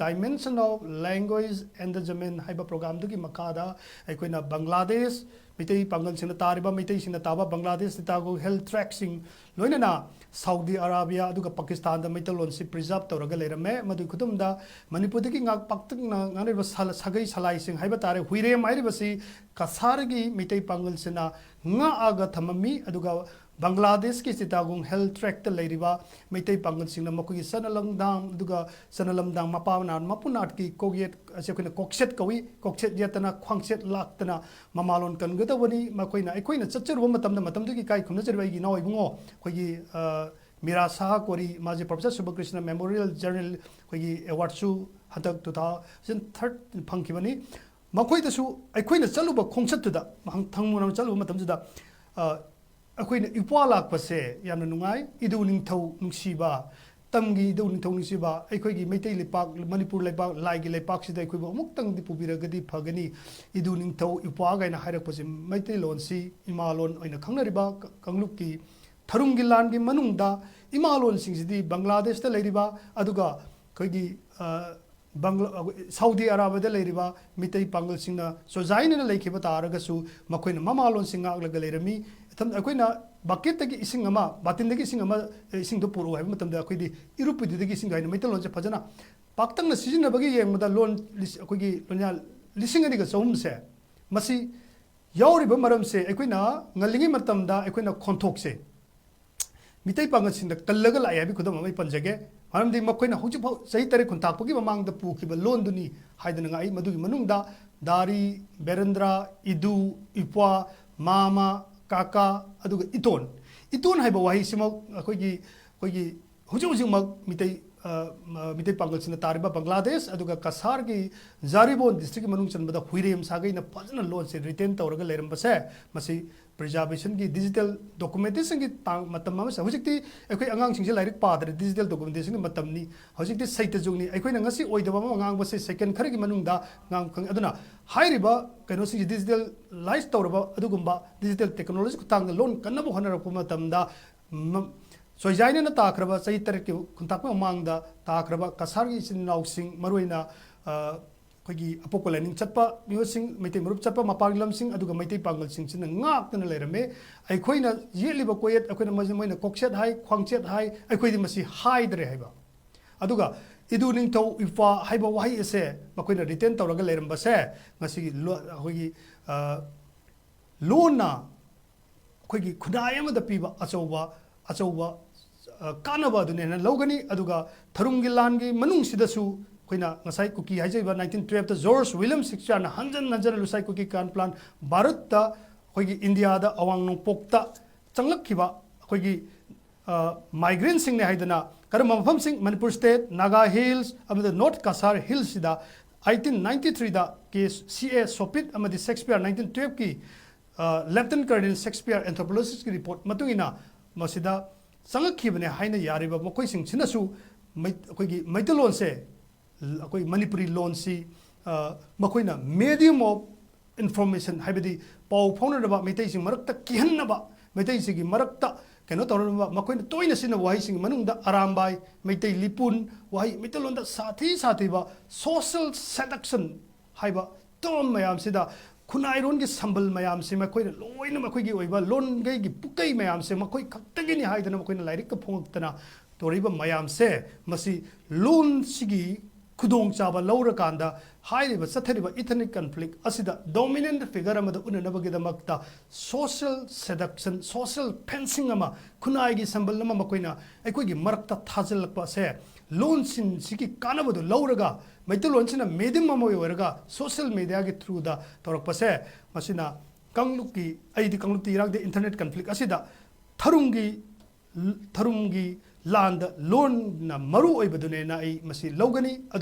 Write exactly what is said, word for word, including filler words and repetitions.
Dimension of Language and the German ꯍꯥꯏꯕ programꯗꯨꯒꯤ ꯃꯈꯥꯗ ꯑꯩꯈꯣꯏꯅ ꯕꯪꯒ꯭ꯂꯥꯗꯦꯁ, ꯃꯩꯇꯩ ꯄꯥꯡꯒꯜꯁꯤꯡꯅ ꯇꯥꯔꯤꯕ, ꯃꯩꯇꯩꯁꯤꯡꯅ ꯇꯥꯕ ꯕꯪꯒ꯭ꯂꯥꯗꯦꯁ ꯆꯤꯇꯥꯒꯣꯡ ꯍꯤꯜ ꯇ꯭ꯔꯦꯛꯁꯤꯡ, ꯂꯣꯏꯅꯅ ꯁꯥꯎꯗꯤ ꯑꯔꯥꯕꯤꯌꯥ ꯑꯗꯨꯒ ꯄꯥꯀꯤꯁꯇꯥꯟꯗ ꯃꯩꯇꯩꯂꯣꯟꯁꯤ preserve ꯇꯧꯔꯒ ꯂꯩꯔꯝꯃꯦ꯫ ꯃꯗꯨꯒꯤ ꯈꯨꯗꯝꯗ ꯃꯅꯤꯄꯨꯔꯗꯒꯤ ꯉꯥꯛ ꯄꯥꯛꯇꯛꯅ ꯉꯥꯡꯅꯔꯤꯕ ꯁꯥ-, ꯁꯥꯒꯩ ꯁꯂꯥꯏꯁꯤꯡ ꯍꯥꯏꯕ ꯇꯥꯔꯦ, ꯍꯨꯏꯔꯦꯝ ꯍꯥꯏꯔꯤꯕꯁꯤ ꯀꯁꯥꯔꯒꯤ ꯃꯩꯇꯩ ꯄꯥꯡꯒꯜꯁꯤꯅ ꯉꯥꯛꯑꯒ ꯊꯝꯃꯝꯃꯤ꯫ ꯑꯗꯨꯒ ꯕꯪꯒ꯭ꯂꯥꯗꯦꯁꯀꯤ ꯆꯤꯇꯥꯒꯣꯡ ꯍꯤꯜ ꯇ꯭ꯔꯦꯛꯇ ꯂꯩꯔꯤꯕ ꯃꯩꯇꯩ ꯄꯥꯡꯒꯜꯁꯤꯡꯅ ꯃꯈꯣꯏꯒꯤ ꯆꯠꯅ ꯂꯝꯗꯥꯡ, ꯑꯗꯨꯒ ꯆꯠꯅ ꯂꯝꯗꯥꯡ ꯃꯄꯥ ꯃꯅꯥ ꯃꯄꯨ ꯅꯥꯠꯀꯤ ꯀꯣꯛꯌꯦꯠ ꯑꯁꯤ ꯑꯩꯈꯣꯏꯅ ꯀꯣꯛꯁꯦꯠ ꯀꯧꯏ, ꯀꯣꯛꯁꯦꯠ ꯌꯦꯠꯇꯅ ꯈ꯭ꯋꯥꯡꯁꯦꯠ ꯂꯥꯛꯇꯅ ꯃꯃꯥꯂꯣꯟ ꯀꯟꯒꯗꯕꯅꯤ꯫ ꯃꯈꯣꯏꯅ, ꯑꯩꯈꯣꯏꯅ ꯆꯠꯆꯔꯨꯕ ꯃꯇꯝꯗ, ꯃꯇꯝꯗꯨꯒꯤ ꯏꯀꯥꯏ ꯈꯨꯝꯅꯖꯔꯤꯕ ꯑꯩꯒꯤ ꯏꯅꯥꯎ ꯏꯕꯨꯡꯉꯣ, ꯑꯩꯈꯣꯏꯒꯤ, ꯑ, ꯃꯤꯔꯥ ꯁꯥꯍꯥ ꯀꯣꯔꯤ, ꯃꯥꯁꯦ Professor ꯁꯨꯕꯀ꯭ꯔꯤꯁꯅ Memorial Journal ꯑꯩꯈꯣꯏꯒꯤ awardꯁꯨ ꯍꯟꯗꯛ two thousand third ꯐꯪꯈꯤꯕꯅꯤ꯫ ꯃꯈꯣꯏꯗꯁꯨ ꯑꯩꯈꯣꯏꯅ ꯆꯠꯂꯨꯕ ꯈꯣꯡꯆꯠꯇꯨꯗ, ꯃꯍꯪ-, ꯊꯪꯃꯨꯅ ꯆꯠꯂꯨꯕ ꯃꯇꯝꯗꯨꯗ, ꯑ, ꯑꯩꯈꯣꯏꯅ ꯏꯄ꯭ꯋꯥ ꯂꯥꯛꯄꯁꯦ ꯌꯥꯝꯅ ꯅꯨꯡꯉꯥꯏ꯫ ꯏꯙꯧ ꯅꯤꯡꯊꯧ ꯅꯨꯡꯁꯤꯕ, ꯇꯝꯒꯤ ꯏꯙꯧ ꯅꯤꯡꯊꯧ ꯅꯨꯡꯁꯤꯕ, ꯑꯩꯈꯣꯏꯒꯤ ꯃꯩꯇꯩ ꯂꯩꯄꯥꯛ, ꯃꯅꯤꯄꯨꯔ ꯂꯩꯄꯥꯛ, ꯂꯥꯏꯒꯤ ꯂꯩꯄꯥꯛꯁꯤꯗ ꯑꯩꯈꯣꯏꯕꯨ ꯑꯃꯨꯛꯇꯪꯗꯤ ꯄꯨꯕꯤꯔꯒꯗꯤ ꯐꯒꯅꯤ꯫ ꯏꯙꯧ ꯅꯤꯡꯊꯧ ꯏꯄ꯭ꯋꯥ ꯀꯥꯏꯅ ꯍꯥꯏꯔꯛꯄꯁꯦ ꯃꯩꯇꯩꯂꯣꯟꯁꯤ ꯏꯃꯥꯂꯣꯟ ꯑꯣꯏꯅ ꯈꯪꯅꯔꯤꯕ ꯀ-, ꯀꯥꯡꯂꯨꯞꯀꯤ ꯊꯔꯨꯝꯒꯤ ꯂꯥꯟꯒꯤ ꯃꯅꯨꯡꯗ ꯏꯃꯥꯂꯣꯟꯁꯤꯡꯁꯤꯗꯤ ꯕꯪꯒ꯭ꯂꯥꯗꯦꯁꯇ ꯂꯩꯔꯤꯕ, ꯑꯗꯨꯒ ꯑꯩꯈꯣꯏꯒꯤ, ꯑ, ꯕꯪꯒ꯭ꯂꯥ-, ꯁꯥꯎꯗꯤ ꯑꯔꯥꯕꯤꯌꯥꯗ ꯂꯩꯔꯤꯕ ꯃꯤꯇꯩ ꯄꯥꯡꯒꯜꯁꯤꯡꯅ ꯆꯣꯖꯥꯏꯅꯅ ꯂꯩꯈꯤꯕ ꯇꯥꯔꯒꯁꯨ, ꯃꯈꯣꯏꯅ ꯃꯃꯥꯂꯣꯟꯁꯤꯡ ꯉꯥꯛꯂꯒ ꯂꯩꯔꯝꯃꯤ꯫ ꯏꯊꯝ-, ꯑꯩꯈꯣꯏꯅ ꯕꯛꯀꯦꯠꯇꯒꯤ ꯏꯁꯤꯡ ꯑꯃ, ꯕꯥꯇꯤꯟꯗꯒꯤ ꯏꯁꯤꯡ ꯑꯃ, "ꯑꯦ, ꯏꯁꯤꯡꯗꯣ ꯄꯨꯔꯛꯎ" ꯍꯥꯏꯕ ꯃꯇꯝꯗ, ꯑꯩꯈꯣꯏꯗꯤ "ꯏꯔꯨꯞꯄꯨꯗꯨꯗꯒꯤ ꯏꯁꯤꯡꯗꯣ" ꯍꯥꯏꯅ ꯃꯩꯇꯩꯂꯣꯟꯁꯦ ꯐꯖꯅ ꯄꯥꯛꯇꯛꯅ ꯁꯤꯖꯤꯟꯅꯕꯒꯤ ꯌꯦꯡꯕꯗ, ꯂꯣꯟ ꯂꯤꯁ-, ꯑꯩꯈꯣꯏꯒꯤ ꯂꯣꯟꯌꯥꯟ ꯂꯤꯁꯤꯡ ꯑꯅꯤꯒ ꯆꯍꯨꯝꯁꯦ, ꯃꯁꯤ ꯌꯥꯎꯔꯤꯕ ꯃꯔꯝꯁꯦ, ꯑꯩꯈꯣꯏꯅ ꯉꯜꯂꯤꯉꯩ ꯃꯇꯝꯗ ꯑꯩꯈꯣꯏꯅ ꯈꯣꯟꯊꯣꯛꯁꯦ, ꯃꯤꯇꯩ ꯄꯥꯡꯒꯜꯁꯤꯡꯗ ꯀꯜꯂꯒ ꯂꯥꯛꯑꯦ ꯍꯥꯏꯕꯒꯤ ꯈꯨꯗꯝ ꯑꯃ ꯑꯩ ꯄꯟꯖꯒꯦ꯫ ꯃꯔꯝꯗꯤ ꯃꯈꯣꯏꯅ ꯍꯧꯖꯤꯛꯐꯥꯎ ꯆꯍꯤ ꯇꯔꯦꯠ ꯈꯨꯟꯇꯥꯛꯄꯒꯤ ꯃꯃꯥꯡꯗ ꯄꯨꯈꯤꯕ ꯂꯣꯟꯗꯨꯅꯤ ꯍꯥꯏꯗꯅ ꯉꯥꯛꯏ꯫ ꯃꯗꯨꯒꯤ ꯃꯅꯨꯡꯗ ꯗꯥꯔꯤ, ꯕꯦꯔꯦꯟꯗ꯭ꯔ, ꯏꯗꯨ, ꯏꯄ꯭ꯋꯥ, ꯃꯥꯃ, ꯀꯥꯀꯥ, ꯑꯗꯨꯒ ꯏꯇꯣꯟ꯫ ꯏꯇꯣꯟ ꯍꯥꯏꯕ ꯋꯥꯍꯩꯁꯤꯃꯛ ꯑꯩꯈꯣꯏꯒꯤ, ꯑꯩꯈꯣꯏꯒꯤ ꯍꯧꯖꯤꯛ ꯍꯧꯖꯤꯛꯃꯛ ꯃꯤꯇꯩ, ꯑ, ꯃ-, ꯃꯤꯇꯩ ꯄꯥꯡꯒꯜꯁꯤꯡꯅ ꯇꯥꯔꯤꯕ ꯕꯪꯒ꯭ꯂꯥꯗꯦꯁ ꯑꯗꯨꯒ ꯀꯁꯥꯔꯒꯤ ꯖꯥꯔꯤꯕꯣꯟ districtꯀꯤ ꯃꯅꯨꯡ ꯆꯟꯕꯗ ꯍꯨꯏꯔꯦꯝ ꯁꯥꯒꯩꯅ ꯐꯖꯅ ꯂꯣꯟꯁꯦ retain ꯇꯧꯔꯒ ꯂꯩꯔꯝꯕꯁꯦ, ꯃꯁꯤ preservationꯒꯤ digital documentationꯒꯤ ꯇꯥꯡ-, ꯃꯇꯝ ꯑꯃꯁꯦ꯫ ꯍꯧꯖꯤꯛꯇꯤ ꯑꯩꯈꯣꯏ ꯑꯉꯥꯡꯁꯤꯡꯁꯦ ꯂꯥꯏꯔꯤꯛ ꯄꯥꯗ꯭ꯔꯦ, digital documentationꯒꯤ ꯃꯇꯝꯅꯤ꯫ ꯍꯧꯖꯤꯛꯇꯤ ꯁꯩꯇ ꯖꯨꯒꯅꯤ꯫ ꯑꯩꯈꯣꯏꯅ ꯉꯁꯤ ꯑꯣꯏꯗꯕ ꯑꯃ ꯉꯥꯡꯕꯁꯦ second ꯈꯔꯒꯤ ꯃꯅꯨꯡꯗ ꯉꯥꯡꯕ ꯈꯪꯉꯤ꯫ ꯑꯗꯨꯅ ꯍꯥꯏꯔꯤꯕ ꯀꯩꯅꯣꯁꯤꯡꯁꯦ digitalize ꯇꯧꯔꯕ ꯑꯗꯨꯒꯨꯝꯕ digital technology ꯈꯨꯠꯊꯥꯡꯗ ꯂꯣꯟ ꯀꯟꯅꯕ ꯍꯣꯠꯅꯔꯛꯄ ꯃꯇꯝꯗ, ꯃ-, ꯁꯣꯏꯖꯥꯏꯅꯅ ꯇꯥꯈ꯭ꯔꯕ ꯆꯍꯤ ꯇꯔꯦꯠꯀꯤ ꯈꯨꯟꯇꯥꯛꯄ ꯃꯃꯥꯡꯗ ꯇꯥꯈ꯭ꯔꯕ ꯀꯁꯥꯔꯒꯤ ꯏꯆꯤꯟ ꯏꯅꯥꯎꯁꯤꯡ, ꯃꯔꯨꯑꯣꯏꯅ, ꯑ, ꯑꯩꯈꯣꯏꯒꯤ ꯑꯄꯣꯛꯄ ꯂꯥꯏꯅꯤꯡ ꯆꯠꯄ ꯃꯤꯑꯣꯏꯁꯤꯡ, ꯃꯩꯇꯩ ꯃꯔꯨꯞ ꯆꯠꯄ ꯃꯄꯥꯟꯒꯤ ꯂꯝꯁꯤꯡ, ꯑꯗꯨꯒ ꯃꯩꯇꯩ ꯄꯥꯡꯒꯜꯁꯤꯡꯁꯤꯅ ꯉꯥꯛꯇꯅ ꯂꯩꯔꯝꯃꯦ꯫ ꯑꯩꯈꯣꯏꯅ ꯌꯦꯠꯂꯤꯕ ꯀꯣꯌꯦꯠ, ꯑꯩꯈꯣꯏꯅ ꯃꯁꯤ, ꯃꯣꯏꯅ ꯀꯣꯛꯆꯦꯠ ꯍꯥꯏ, ꯈ꯭ꯋꯥꯡꯆꯦꯠ ꯍꯥꯏ, ꯑꯩꯈꯣꯏꯗꯤ ꯃꯁꯤ ꯍꯥꯏꯗ꯭ꯔꯦ ꯍꯥꯏꯕ꯫ ꯑꯗꯨꯒ ꯏꯗꯨ ꯅꯤꯡꯊꯧ ꯏꯄꯥ ꯍꯥꯏꯕ ꯋꯥꯍꯩ ꯑꯁꯦ ꯃꯈꯣꯏꯅ ꯔꯤꯇꯦꯟ ꯇꯧꯔꯒ ꯂꯩꯔꯝꯕꯁꯦ, ꯉꯁꯤꯒꯤ ꯂꯣ-, ꯑꯩꯈꯣꯏꯒꯤ, ꯑ, ꯂꯣꯟꯅ ꯑꯩꯈꯣꯏꯒꯤ ꯈꯨꯟꯅꯥꯏ ꯑꯃꯗ ꯄꯤꯕ ꯑꯆꯧꯕ, ꯑꯆꯧꯕ, ꯑ, ꯀꯥꯟꯅꯕ ꯑꯗꯨꯅꯦꯅ ꯂꯧꯒꯅꯤ꯫ ꯑꯗꯨꯒ ꯊꯔꯨꯝꯒꯤ ꯂꯥꯟꯒꯤ ꯃꯅꯨꯡꯁꯤꯗꯁꯨ ꯑꯩꯈꯣꯏꯅ ꯉꯁꯥꯏ ꯀꯨꯀꯤ ꯍꯥꯏꯖꯔꯤꯕ nineteen twelveꯇ ꯖꯣꯔꯖ ꯋꯤꯂꯤꯌꯝ ꯁꯦꯛꯁꯄꯤꯌꯔꯅ ꯍꯟꯖꯟ ꯍꯟꯖꯟꯅ ꯂꯨꯁꯥꯏ ꯀꯨꯀꯤ ꯀꯥꯟ ꯄ꯭ꯂꯥꯟ ꯚꯥꯔꯠꯇ, ꯑꯩꯈꯣꯏꯒꯤ ꯏꯟꯗꯤꯌꯥꯗ, ꯑꯋꯥꯡ ꯅꯣꯡꯄꯣꯛꯇ ꯆꯪꯂꯛꯈꯤꯕ ꯑꯩꯈꯣꯏꯒꯤ, ꯑ, ꯃꯥꯏꯒ꯭ꯔꯦꯟꯁꯤꯡꯅꯦ ꯍꯥꯏꯗꯅ, ꯀꯔꯝꯕ ꯃꯐꯝꯁꯤꯡ? ꯃꯅꯤꯄꯨꯔ ꯁ꯭ꯇꯦꯠ, ꯅꯥꯒꯥ ꯍꯤꯜꯁ, ꯑꯃꯗꯤ ꯅꯣꯔꯠ ꯀꯁꯥꯔ ꯍꯤꯜꯁꯁꯤꯗ eighteen ninety threeꯗ ꯀꯦ ꯁꯤ ꯑꯦ ꯁꯣꯄꯤꯠ ꯑꯃꯗꯤ ꯁꯦꯛꯁꯄꯤꯌꯔ, nineteen twelveꯀꯤ, ꯑ, ꯂꯦꯐꯇꯅꯦꯟ ꯀꯔꯅꯦꯜ ꯁꯦꯛꯁꯄꯤꯌꯔ ꯑꯦꯟꯊ꯭ꯔꯣꯄꯣꯂꯣꯖꯤꯁꯀꯤ ꯔꯤꯄꯣꯔꯠ ꯃꯇꯨꯡ ꯏꯟꯅ ꯃꯁꯤꯗ ꯆꯪꯂꯛꯈꯤꯕꯅꯦ ꯍꯥꯏꯅ ꯌꯥꯔꯤꯕ ꯃꯈꯣꯏꯁꯤꯡꯁꯤꯅꯁꯨ ꯃꯩ-, ꯑꯩꯈꯣꯏꯒꯤ ꯃꯩꯇꯩꯂꯣꯟꯁꯦ, ꯑꯩꯈꯣꯏ ꯃꯅꯤꯄꯨꯔꯤ ꯂꯣꯟꯁꯤ, ꯑ, ꯃꯈꯣꯏꯅ medium of information, ꯍꯥꯏꯕꯗꯤ ꯄꯥꯎ ꯐꯥꯎꯅꯅꯕ, ꯃꯩꯇꯩꯁꯤꯡ ꯃꯔꯛꯇ ꯀꯤꯍꯟꯅꯕ, ꯃꯩꯇꯩꯁꯤꯡꯒꯤ ꯃꯔꯛꯇ ꯀꯩꯅꯣ ꯇꯧꯔꯅꯕ, ꯃꯈꯣꯏꯅ ꯇꯣꯏꯅ ꯁꯤꯖꯤꯟꯅꯕ ꯋꯥꯍꯩꯁꯤꯡꯒꯤ ꯃꯅꯨꯡꯗ ꯑꯔꯥꯝꯕꯥꯏ, ꯃꯩꯇꯩ ꯂꯤꯄꯨꯟ, ꯋꯥꯍꯩ ꯃꯩꯇꯩꯂꯣꯟꯗ ꯁꯥꯊꯤ ꯁꯥꯊꯤꯕ social seduction ꯍꯥꯏꯕ term ꯃꯌꯥꯝꯁꯤꯗ, ꯈꯨꯟꯅꯥꯏꯔꯣꯟꯒꯤ ꯁꯝꯕꯜ ꯃꯌꯥꯝꯁꯤ ꯃꯈꯣꯏꯅ ꯂꯣꯏꯅ ꯃꯈꯣꯏꯒꯤ ꯑꯣꯏꯕ ꯂꯣꯟꯒꯩꯒꯤ ꯄꯨꯀꯩ ꯃꯌꯥꯝꯁꯦ ꯃꯈꯣꯏ ꯈꯛꯇꯒꯤꯅꯤ ꯍꯥꯏꯗꯅ ꯃꯈꯣꯏꯅ ꯂꯥꯏꯔꯤꯛꯀ ꯐꯣꯡꯉꯛꯇꯅ ꯇꯧꯔꯤꯕ ꯃꯌꯥꯝꯁꯦ, ꯃꯁꯤ ꯂꯣꯟꯁꯤꯒꯤ ꯈꯨꯗꯣꯡꯆꯥꯕ ꯂꯧꯔꯀꯥꯟꯗ ꯍꯥꯏꯔꯤꯕ ꯆꯠꯊꯔꯤꯕ ethnic conflict ꯑꯁꯤꯗ dominant figure ꯑꯃꯗ ꯎꯅꯅꯕꯒꯤꯗꯃꯛꯇ social seduction, social fencing ꯑꯃ, ꯈꯨꯟꯅꯥꯏꯒꯤ ꯁꯝꯕꯜ ꯑꯃ ꯃꯈꯣꯏꯅ ꯑꯩꯈꯣꯏꯒꯤ ꯃꯔꯛꯇ ꯊꯥꯖꯤꯜꯂꯛꯄ ꯑꯁꯦ, ꯂꯣꯟꯁꯤꯡꯁꯤꯒꯤ ꯀꯥꯟꯅꯕꯗꯨ ꯂꯧꯔꯒ, ꯃꯩꯇꯩꯂꯣꯟꯁꯤꯅ medium ꯑꯃ ꯑꯣꯏꯔꯒ social mediaꯒꯤ throughꯗ ꯇꯧꯔꯛꯄꯁꯦ, ꯃꯁꯤꯅ ꯀꯥꯡꯂꯨꯞꯀꯤ, ꯑꯩꯗꯤ ꯀꯥꯡꯂꯨꯞꯇꯤ ꯏꯔꯥꯡꯗ internet conflict ꯑꯁꯤꯗ ꯊꯔꯨꯝꯒꯤ, ꯊꯔꯨꯝꯒꯤ ꯂꯥꯟꯗ ꯂꯣꯟꯅ ꯃꯔꯨ ꯑꯣꯏꯕꯗꯨꯅꯦꯅ ꯑꯩ ꯃꯁꯤ ꯂꯧꯒꯅꯤ꯫